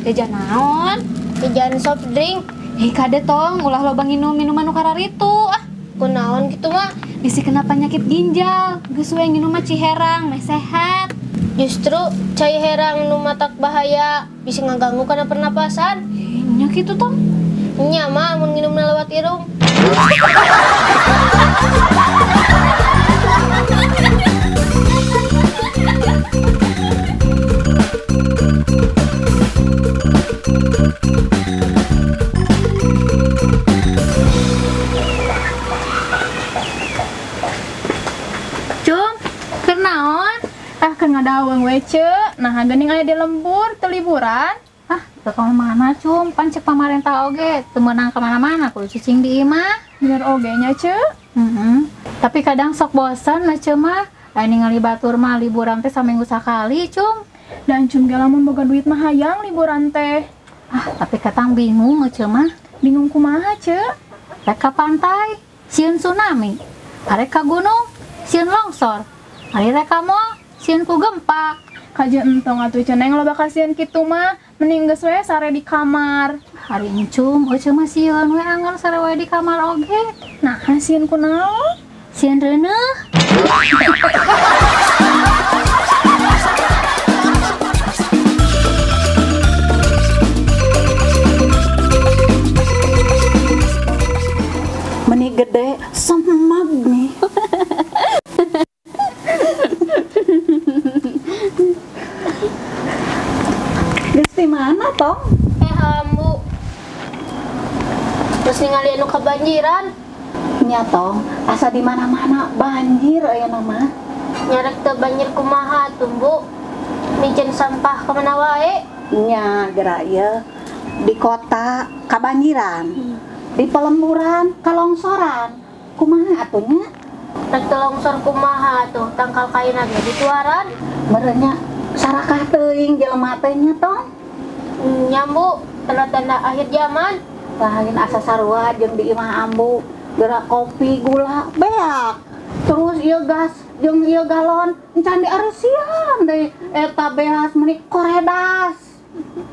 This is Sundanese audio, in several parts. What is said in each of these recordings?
Jajan naon? Jajan soft drink. Kade tong, ulah loba nginum minuman nu kararitu. Ah, kunaon kitu mah? Bisi kena penyakit ginjal. Geus we nginum mah Ciherang, meh sehat. Justru cai herang nu matak bahaya, bisa ngaganggu kana pernapasan. Nya kitu tong. Nya mah mun nginumna lewat irung. Ngadaweng we ce, nah geuning aya di lembur teu liburan. Ah, teu ka mana cum, pan cek pamarentah oge teu meunang ka mana-mana kudu cicing di imah. Bener oge nya ce. Tapi kadang sok bosan lah ce mah. Aya ningali batur mah liburan teh saminggu sakali cum. Dan cum ge lamun boga duit mah hayang liburan teh. Ah, tapi katang bingung ce mah. Bingung kumaha ce? Rek ka pantai, sieun tsunami. Arek ka gunung, sieun longsor. Ari rek ka mall, sieun ku gempa. Kajeun entong atuh ceneng loba kasihan kitu mah, mending geus we sare di kamar. Ari encum, euceu mah sieun we anggar sare we di kamar oge. Nah, sieun ku naon? Sieun reuneuh. Meni gede semag nih. Geus di mana tong? Ambu. Terus ningali anu kebanjiran. Nya tong, asa di mana-mana banjir aya nama. Nyarek teu banjir kumaha tuh, Bu? Miceun sampah ka mana wae? Nya geura ieu di kota kabanjiran. Di pelemburan kalongsoran. Kumaha atuh nya? Rek teu longsor kumaha tuh, tangkal kaina ge dituaran. Meureun nya sarakah teuing jelema teh nya tong. Nya Bu, tanda-tanda akhir zaman. Lain asa sarua jeung di imah ambu, geura kopi gula beak. Terus ieu gas jeung ieu galon encan diareusian deui eta beas meuni koredas.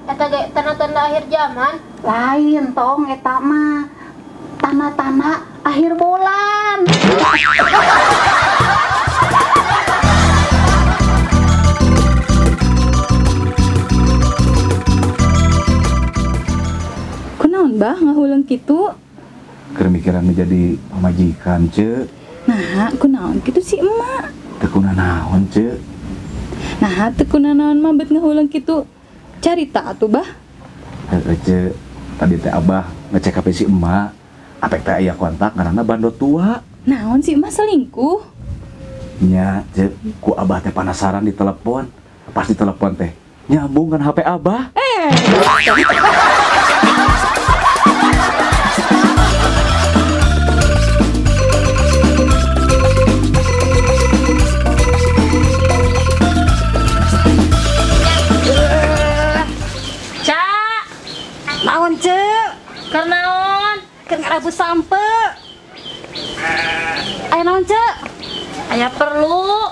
Eta ge tanda-tanda akhir zaman. Lain tong eta mah tanda-tanda akhir bulan. Kunaon bah ngahuleung kitu? Keur mikiran menjadi pamajikan ce. Nah, kunaon kitu si emak? Teu kunanaon ce. Nah, teu kunanaon mah bet ngahuleung kitu. Carita atuh bah. Heueuh ce, tadi teh abah ngecek HP si emak. Apek teh aya kontak ngaranna bando tua. Naon si emak selingkuh? Nya ce, ku abah teh penasaran di telepon. Pas di telepon teh nyambung kan HP abah. Naon ce? Keur naon? Keur ngarabu sampe. Aya naon ce? Aya perlu.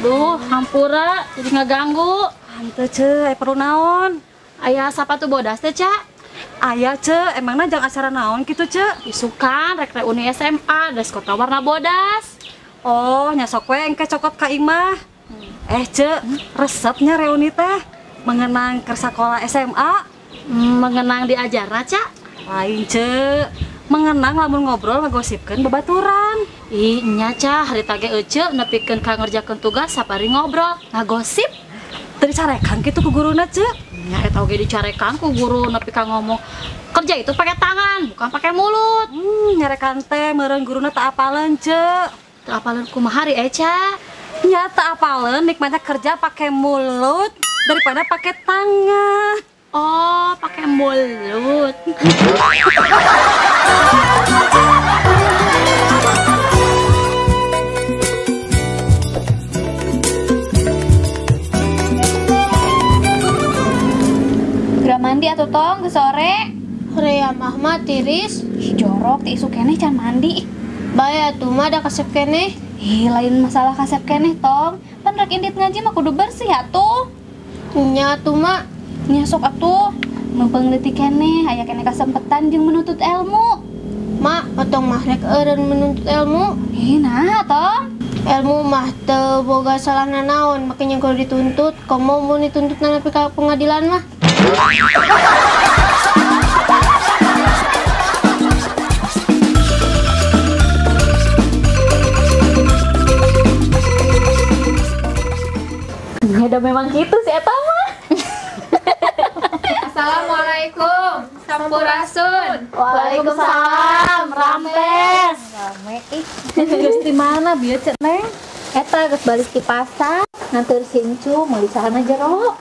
Duh, hampura jadi ngaganggu. Hanteu ce, aya perlu naon? Aya sapatu bodas teh, Ca? Aya ce, emangna jang acara naon kitu ce? Isukan rek reuni SMA, dress code warna bodas. Oh, nya sok we engke cokot ka imah. Ce, resepnya reuni teh mengenang keur sakola SMA. Mengenang diajarna, Ca? Lain ce, mengenang lamun ngobrol ngagosipkeun babaturan. Ih, nya Ca, harita ge euceu nepikeun ka ngerjakeun tugas sapari ngobrol, ngagosip. Teu dicarekan kitu ku guruna, ce? Nya eta oge dicarekan ku guru nepi ka ngomong kerja itu pakai tangan, bukan pakai mulut. Nyarekan teh meureun guruna teu apaleun, ce. Teu apaleun kumaha ari Eca? Nyata apaleun nikmatnya kerja pakai mulut daripada pakai tangan. Oh, pakai mulut. Geura mandi atuh tong ke sore. Hoream mah tiris. Ih, jorok ti isuk keneh can mandi. Bae atuh mah da kasep keneh. Ih, lain masalah kasep keneh tong. Pan rek indit ngaji mah kudu bersih atuh. Nya atuh mah. Nya sok atuh. Mumpung leutik keneh aya keneh kasempetan jeung menuntut ilmu. Mak, otong mah rek eureun menuntut ilmu. Ih, nah tong. Ilmu mah teu boga salahna naon, makanya kudu dituntut. Komo mun dituntut nepi ka pengadilan mah. Ya udah memang gitu sih eta mah. Assalamualaikum, sampurasun. Waalaikumsalam, rampes. Rame ih. Geus di mana bieu Cek Neng? Eta geus balik di pasar, nganteur si Encu meuli celana jero.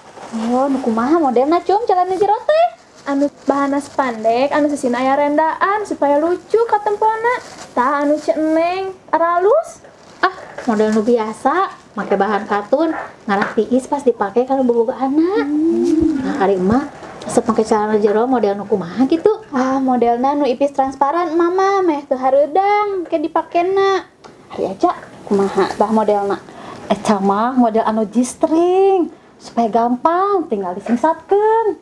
Oh, nu kumaha modelna Cum celana jero teh? Anu bahanna spandek, anu sisina aya rendaan supaya lucu katempona. Tah anu Cek Neng aralus. Ah, model nu biasa, make bahan katun, ngarah tiis pas dipake kalau boboga anak. Nah, ari emak resep make celana jero model nu kumaha gitu. Ah, modelna nu ipis transparan mama meh teu hareudang ke dipakena. Ari aja kumaha tah modelna? Eca mah model anu G-string supaya gampang tinggal disingsatkeun.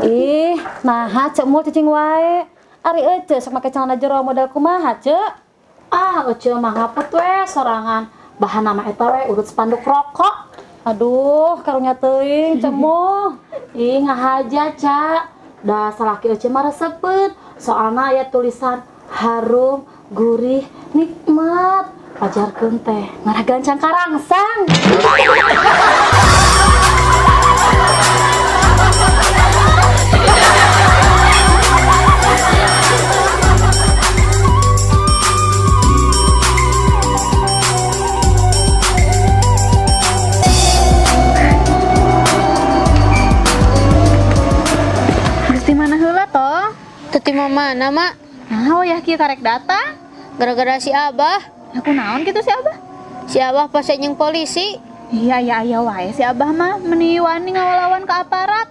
Ih, naha Cek mul cicing wae. Ari ece sok make celana jero model kumaha, Cek? Ah, ece mah ngapet we sorangan. Bahan nama eta we urut spanduk rokok. Aduh, karunya teuing Cek mul. Ih, ngahaja, Ca. Da salaki ece mah resepeun. Soalna aya tulisan harum, gurih, nikmat. Pajarkeun teh ngarah gancang karangsang. Geus di mana heula tong? Teu ti mana, Mak? Nah, wayah kieu karek datang. Gara-gara si Abah. Aku naon gitu si Abah? Si Abah pas jeung polisi. Iya, iya, iya wae si Abah mah meni wani ngawalawan ke aparat.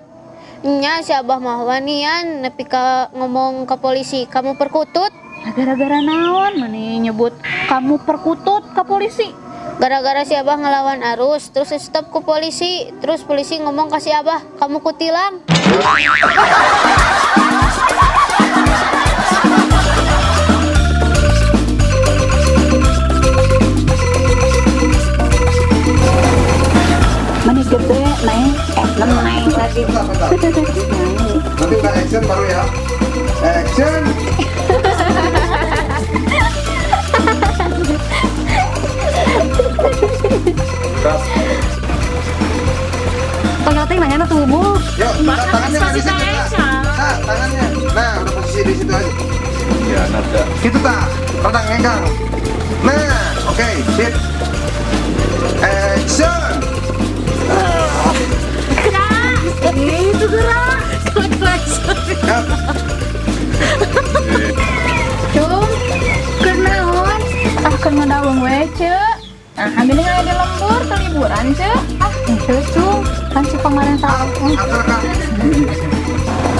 Nya si Abah mah wanian nepi ka ngomong ke polisi, kamu perkutut. Nah, gara-gara naon meni nyebut kamu perkutut ke polisi? Gara-gara si Abah ngelawan arus, terus stop ke polisi, terus polisi ngomong ke si Abah, kamu kutilang. Meni gede, Neng. Neng lagi. Nanti udah action baru ya. Action. Tong teh nanya tuh bu. Yuk, tangannya di situ. Nah, tangannya. Nah, udah posisi di situ aja. Ya, nada. Gitu tak? Rada ngengkang. Nah, oke, sip. Action. Itu gerak. Cum, keur naon? Ah, keur ngadaweung we, Ceu. Nah, gini aya di lembur teu liburan, Ceu. Ah, henteu Cum, kan si pemerintah.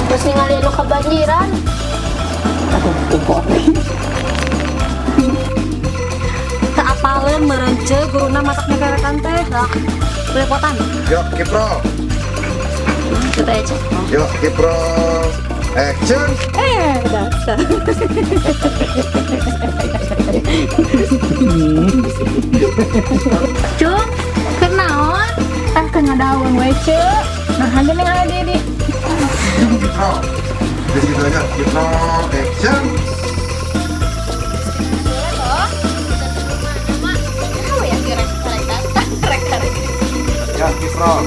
Terus ningali anu kebanjiran. Aduh, impor. Teu apaleun meureun Ceu guruna masak ngekerekan teh. Lah, belepotan. Yuk, kiprol. Kita aja. Yuk, kiprol. Action. Dasar. Cum, keur naon? Ah, keur ngadaweung we, Ceu. Nah, geuning aya di Kiprol. Di situ aja. Kiprol. Action. Ya, kiprol.